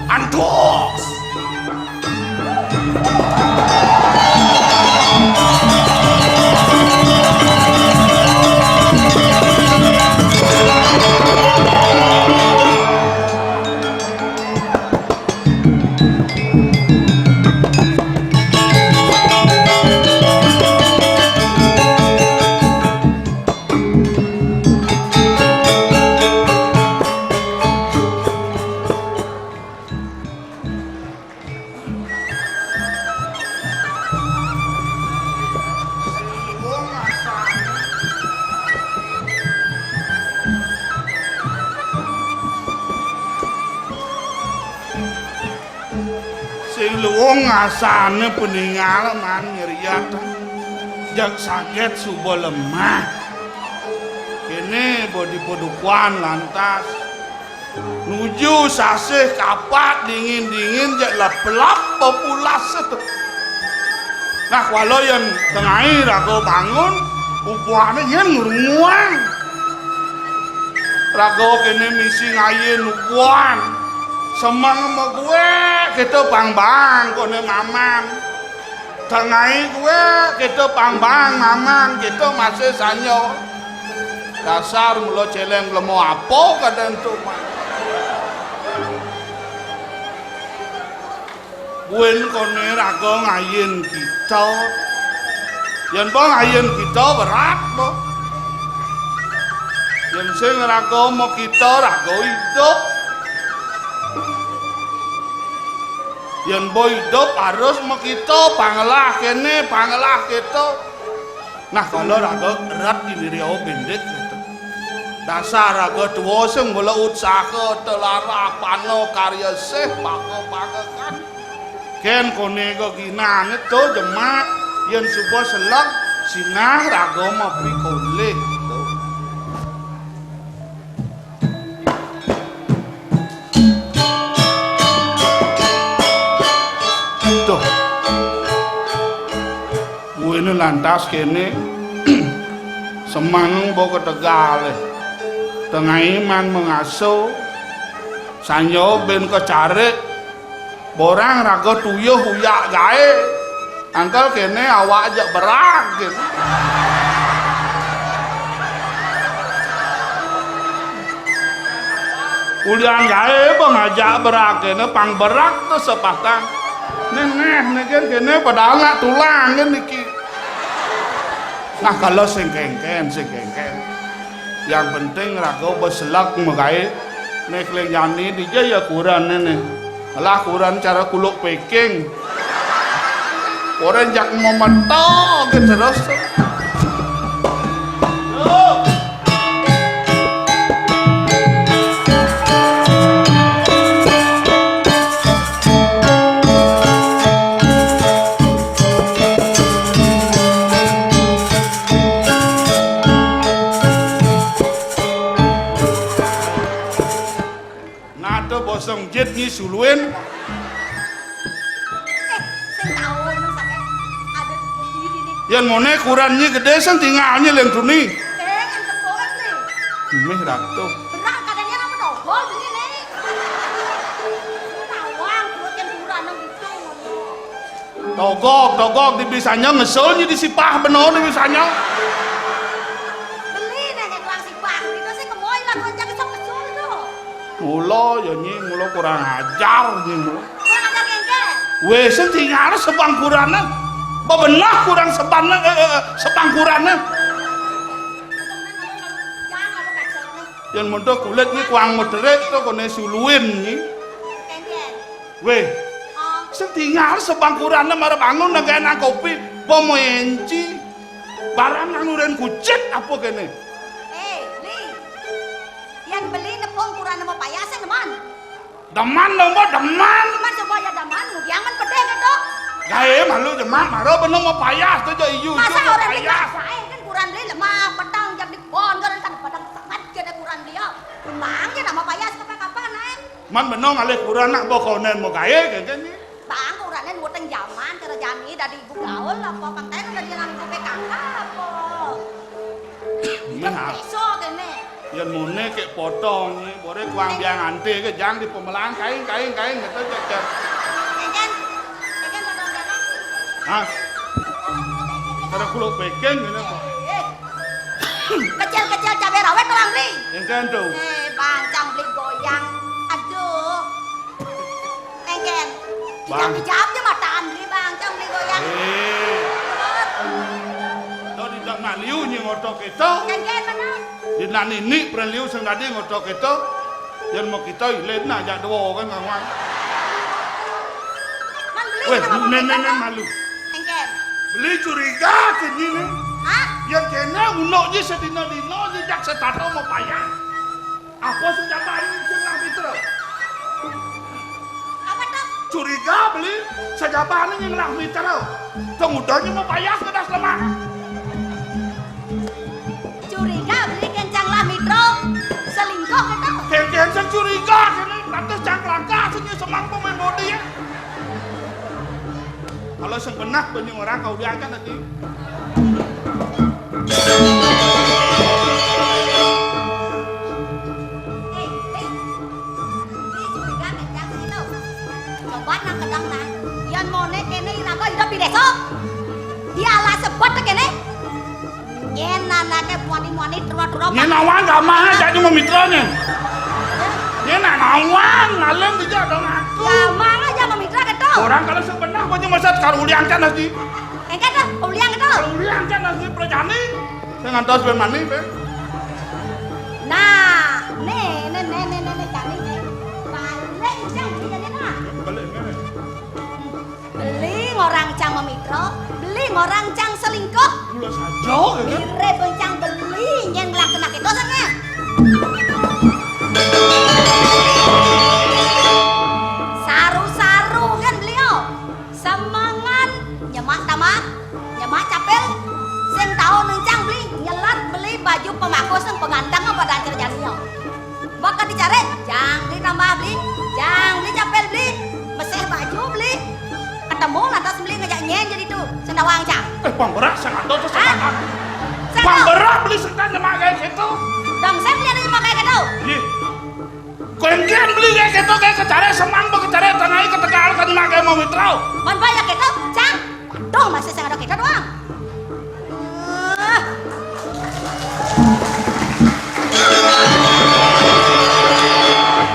Antos. Sing luung asané paningal man ngriat. Jak sagét suba lemah. Kéné bodi padukuhan lantas. Nuju sasih kapak dingin-dingin jak lap-lap pepulas itu. Nah, kuala yén tengai raga bangun, ubuhané nyén ngrunguang. Raga kéné misi ngayin ubuhan. Semeng magué kita pang bang koné maman. Tengai kué kita pang bang maman kita masih sanyo. Dasar mula céléng lemo apa kadén tu, Mak. Buin koné raga ngayin kita. Yén ba ngayin kita berat, ba. Yén sing raga ma kita, raga idup. Yén ba idup harus ma kita, pangelah kéné, pangelah kita. Nah, kala raga eret indriya bindik gitu. Dasar raga tua sing mula utsaha, telarah, pana, karya sih, paka-pakakan. Kén koné geginané to jemak, yén suba seleg, sinah raga mapikolih to. Tuh. Kuwi lantas kéné semeng ba ka tegalé. Tengai man mangaso, sanyo bin kacarik, borang raga tuyuh uyak gaé. Angkel kéné awak ajak berag gitu. Ulian gaé ba ngajak berag kéné, pang berag to sapatang. Néh, néh, néh, kén kéné padahal nak tulang kén niki. Nah, kala sing kénkén, sing kénkén. Yang penting raga ba seleg magaé. Néh, kling jani dija ya kurenané. Alah, kurenan cara kuluk packing. Ora jak memeto terus. Ngado bosong jit nyi suluin. Eh, sing tahu, Mas, sampai ada di diri nih. Yan mone kurenan nyi gedé, sing tingal nyi lén duni. Eh, yang tepuk kan nih. Mih ratu. Berang katanya apa togol ini nih. Nawang, buat yang kurang gitu. Togog, togog, di bisanya ngesul nyi di sipah beno di bisanya. Beli nih yang kurang sipah. Itu sih kemoy lah, kocak sok kesul itu. Mula ya nyi, mula kurang ajar nyi mula. Kurang ajar kengke. Wis, sing tingal sebangkurané. Bebenah kurang sebanna, eh, eh, sebangkurané. Jangan apa kacau. Yan mendho kulit nyi kuang mederik to kone suluin nyi. Kengke. Wéh, sing tingal sebangkurané marep angon nang kena kopi, pemenci. Barang nang nurin kucit apa kene? Eh, Li. Yang beli nepung kurang nemu payah sih, teman. Deman lho, Mbok, deman. Cuman coba ya deman, mudiang kan pedih gitu. Gaé malu deman, maro benung mau payah tuh jo iyu. Masa orang payah. Saya kan kurang beli lemah, pedang jadi bon, kan pedang sangat jadi kurang dia. Memang ya nama payah sampai kapan, eh? Man benung alih kurang nak bokonen mau gaé kan kan. Bang, urané nuwun teng jaman, cara jani dadi ibu gaul apa pang kain udah jalan ke P K K apa? Nah. Iso kene. Yan mone kek potong, bore kuang biang ante ke jang di pemelang kain, kain, kain, gitu, cek, cek. Enten, enten potong berapa? Hah? Kada kulo peken ngene kok. Eh. Kecil-kecil cabai rawit orang beli. Enten tuh. Eh, Bang, cang beli goyang. Aduh. Engken. Bang. Dijam-dijam aja mataan beli, Bang. Cang beli goyang. Eh. Tau di dak maliu nyi ngotok kita. Engken bener. Di nani ni pren liu sing dadi ngotok kita. Yen mau kita ilin aja dua kan ngawang. Man beli. Weh, kenapa nenen malu. Engken. Beli curiga kini nih. Hah? Yen kene unuk ji sedina-dina ji jak setato mau payah. Apa sing jabane sing lah mitra? Apa tuh? Curiga beli sing jabane nying lah mitra. Tong udah nying mau payah ke das lemah. Curiga beli kencang lah mitra. Selingkuh gitu. Kencang sing curiga kene. Nanti cang kelangka sing semang pemain bodi ya. Kalau sing benah banyak orang kau diangkat nanti. Coba nang kedang nang. Yan mone kene iraga hidup di desa. Dia ala sebut kene. Yen anake muani-muani terus-terus. Yen nawang gampang aja cuma mitrane. Yen nawang ngalem bisa dong aku. Gampang aja sama mitra gitu. Orang kalau sebenah kok cuma saat karulian kan lagi. Engke to, uliang to. Uliang kan nasi prajani. Sing ngantos ben mani, Ben. Nah, ne, ne, ne, ne, ne, ne, jani ne. Balik ujang beli jani nah. Balik ngene. Beli ngorang cang memitra, beli ngorang cang selingkuh. Kula saja, ya, kan? Mire bencang beli nyeng ngelak kena kita sana. Saru-saru kan beliau. Semangan nyemak tamak, nyemak capil. Sing tau nencang beli nyelat beli baju pemaku sing peganteng apa dan kerjanya. Baka dicari, jang beli tambah beli, jang beli capil beli, mesih baju beli. Ketemu lantas beli ngejak nyen jadi tu, sendawang cang. Eh, pang berak sing ada tu. Hah? Sing ada. Pang berak beli sing kan nyemak kayak gitu. Dong, saya punya nyemak kayak gitu. Iya. Kowe engken beli kayak gitu, kayak kecare semang, kecare tengah ke tegal kan make mau mitro. Mon bayar gitu, cang. Tuh masih sing ada kita doang. Eh.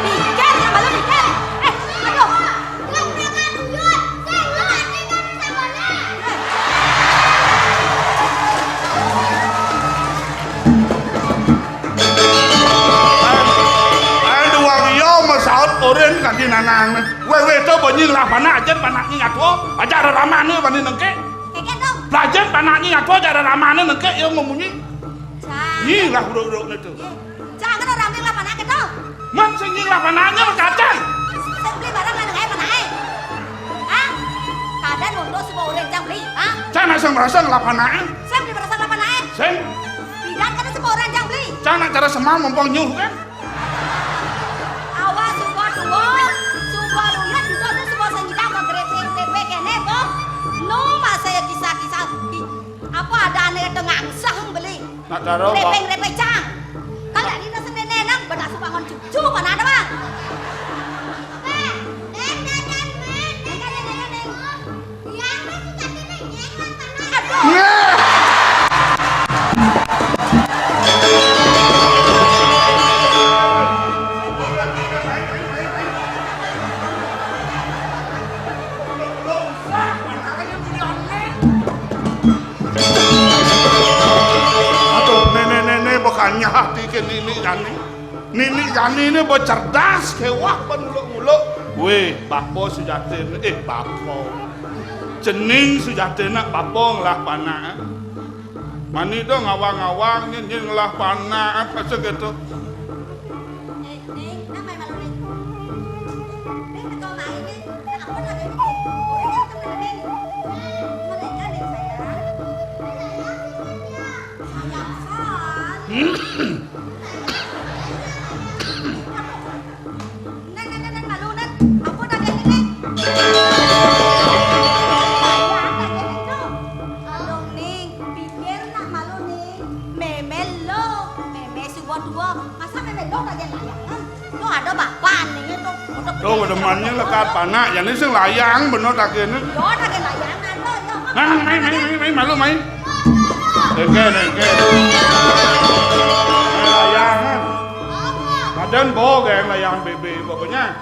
Pikir, yang baru pikir. Eh, aduh. Ae duwang iya mesaut urin kan Nanang. Wéh, wéh, to, bo nyi ngelah panak, ajén panak nyi nyatua, ajak reramane bani nengkek. Kékén to. Lah ajén panak nyi nyatua, ajak reramane nengkek, ya memunyi. Cang. Nyi lah uruk-uruk né to. Cang, kéné ramé ngelah panak kéto. Man sing nyi ngelah panakné kacang. Sing beli barang ngelah nengkek panake. Hah? Kadén untuk sebuah orang cang beli, hah? Cang nak sing merasa ngelah panakné. Sing beli merasa ngelah panake. Sing. Bidan kadén sebuah orang cang beli. Cang nak cara semang mumpung nyuh kan. Awas suba tua, suba luyat, ento tu suba sing ngidang magrepeng-grepeng kéné, boh. No masa ya kisah-kisah. Ih, apa adané tengah ngesah beli? Nak taruh, Bang. Grepeng-grepeng cang. Kalau dina sing nénénan, bedak suba ngon cucu, mana ada, Bang? Eh, Neng, Neng, Neng, Neng. Neng, Neng, Neng, Neng. Aduh, néné-néné bekanyah hati ke nini jani. Nini jani né becerdas, kéweh penuluk-uluk. Wéh, bapa sujatiné, eh, bapa. Cening sujatiné bapa ngelah panak. Mani dong ngawang-ngawang nyén, nyén ngelah panak, apa sing kéto. Neng, neng, neng, neng, malu, neng. Ampun, neng, neng, neng. Sayang, neng, neng, neng. Aduh, Ning, pikir nak malu, Ning. Mémé lo, mémé suba tua. Masa mémé lo lagi layangan? Lo ada bapak, Ning, itu. Tuh, demennya lekat panak. Jani sing layang, bener takéné. Lo lagi layangan, lo, lo. Nah, nah, main, main, main, main, malu, main. Engké, engké. Layangan. Kadén bo gaé layangan bébé, pokoknya.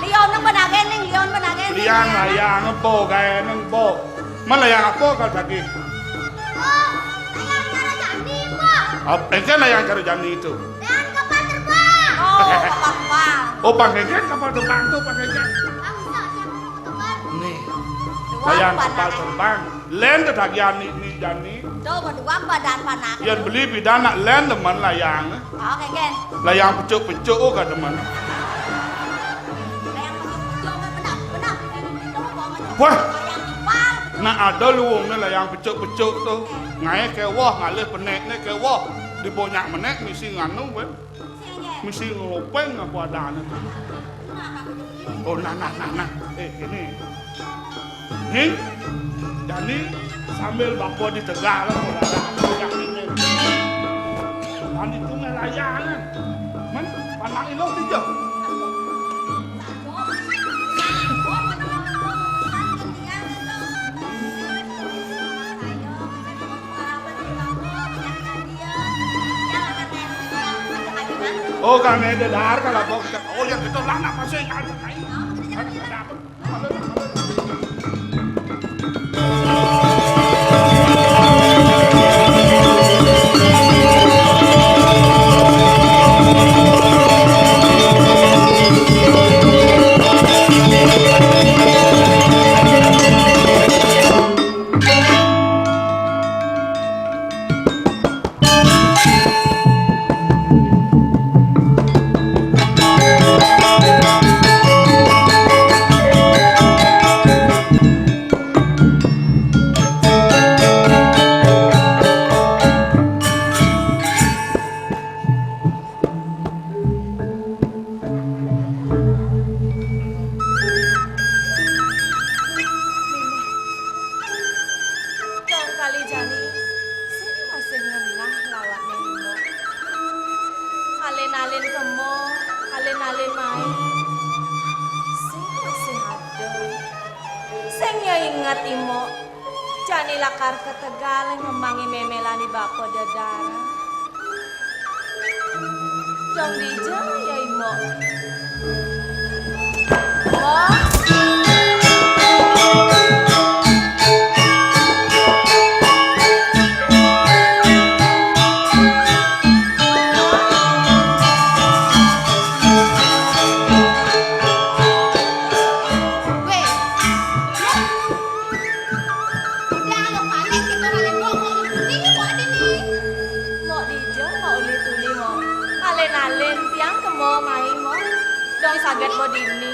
Lion nang benagé ning, lion benagé ning. Liang layang bo gaé nang bo. Man layang apa kal tadi? Oh, layang cara jani, Pak. Ap-, engké layang cara jani itu. Layang kapal terbang. Oh, kapal terbang. Oh, Pak Gégén kapal terbang tuh, Pak Gégén. Bang, bisa, layang kapal terbang. Nih. Layang kapal terbang. Lén tetagihan ni, ni jani. Tuh, berduang badan panak. Yén beli bidan nak lén demen layang. Oké, Gén. Layang pecuk-pecuk, oh, gak demen. Layang pecuk-pecuk, benar, benar. Wah. Layang kepal. Nak ada luungné layang pecuk-pecuk tuh. Ngaé kéweh, ngalih penékné kéweh. Dibonyak menék misi nganu, wén. Mesti ngelopeng apa adané. Oh, nah, nah, nah, nah. Eh, ini. Nih, jani sambil bapa di Tegal, saudara, yang ini. Jani tunggal layangan. Men, panak iluh dijauh. Oh, kami ada dahar kalau bau kita. Oh, yang kita lah nak masuk yang ada kain. Dong kali jani, sing masih ngenah lawakné Imo. Alin-alin kemo, alin-alin mai, sing masih ada. Sing ya inget Imo, jani lakar ka Tegal ngembangin mémélané bapa dedara. Dong dija ya, Imo? Imo? Nalin tiang ke mo mai mo. Dong saget mo dini.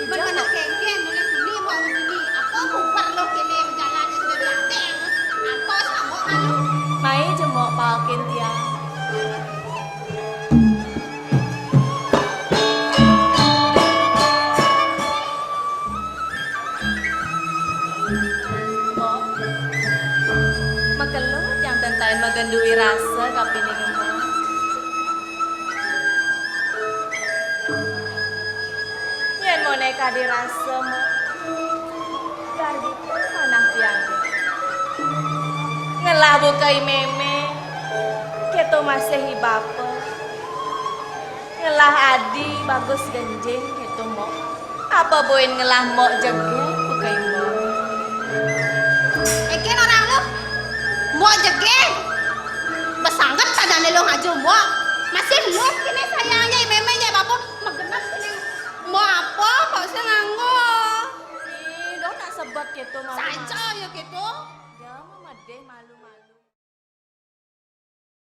Ijo. Bener kengken nulis dini mo dini. Apa ku perlu kini bejalan itu dari ateng. Apa sama malu. Mai je mo pakin tiang. Mbok, makelo tiang ten taen magendui rasa kapining Mbok. Yen mone kadi rasa, Mbok. Gargi manah tiang. Ngelah bukai meme, keto masih i bapa. Ngelah adi bagus genjing gitu, Mbok. Apa buin ngelah Mbok jegeg, bukai Mbok. Eken orang lu, Mbok jegeg. Besanget tadane lu ngaju Mbok. Masih lu kini sayangnya meme ya bapak. Megenep kini. Mbok apa kok sing nganggo? Ih, dong tak sebet gitu, Mbok. Saja ya gitu. Ya, Mbok medeh malu-malu.